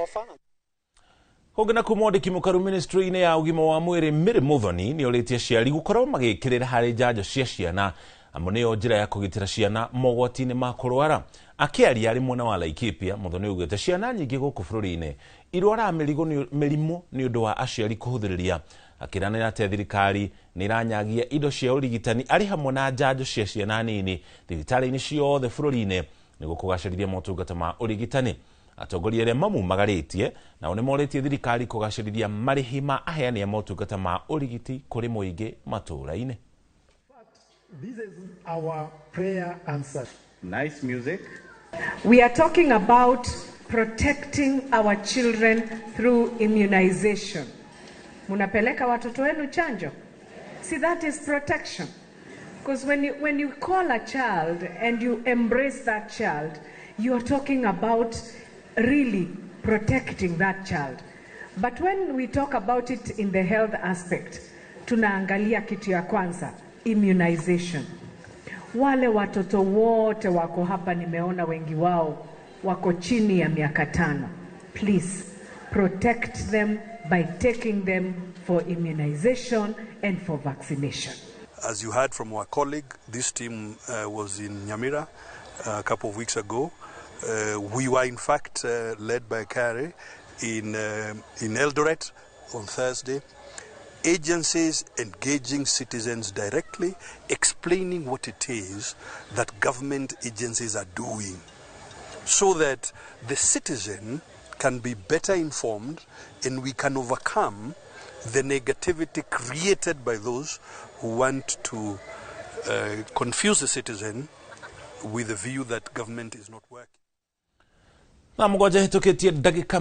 Offer. Kũngĩ na kuma mwandĩki mũkaru ministry-inĩ ya ũgima wa mwĩrĩ Mary Muthoni nĩ orĩtie aciari gũkorwo magĩkĩrĩra harĩ njanjo cia ciana, amu nĩyo njĩra ya kũgitĩra ciana mogwati-inĩ ma kũrwara. Akĩaria arĩ mwena wa Laikipia, Muthoni augĩte ciana nyingĩ gũkũ bũrũri-inĩ irwaraga mĩrimũ nĩ ũndũ wa aciari kũhũthĩrĩria. Akĩranĩra atĩ thirikari nĩ ĩranyagia indo cia ũrigitani arĩ hamwe na njanjo cia ciana nini thibitarĩ-inĩ ciothe bũrũri-inĩ nĩguo kũgacĩrithia motungata ma ũrigitani. Atongoria arĩa mamumagarĩtie nao nĩ morĩtie thirikari kũgacĩrithia marĩhi ma aheani a motungata ma ũrigiti kũrĩ mũingĩ matũũra-inĩ. This is our prayer answered. Nice music. We are talking about protecting our children through immunization. Munapeleka watoto wenu chanjo? See, that is protection. Because when you call a child and you embrace that child, you are talking about really protecting that child. But when we talk about it in the health aspect, tunaangalia kitu ya kwanza, immunization. Wale watoto wote wako hapa, nimeona wengi wao wako chini ya miaka 5. Please protect them by taking them for immunization and for vaccination. As you heard from our colleague, this team was in Nyamira a couple of weeks ago. We were in fact led by KRA in Eldoret on Thursday. Agencies engaging citizens directly, explaining what it is that government agencies are doing so that the citizen can be better informed and we can overcome the negativity created by those who want to confuse the citizen with the view that government is not working. Thaa 7 hĩtũkĩtie ndagĩka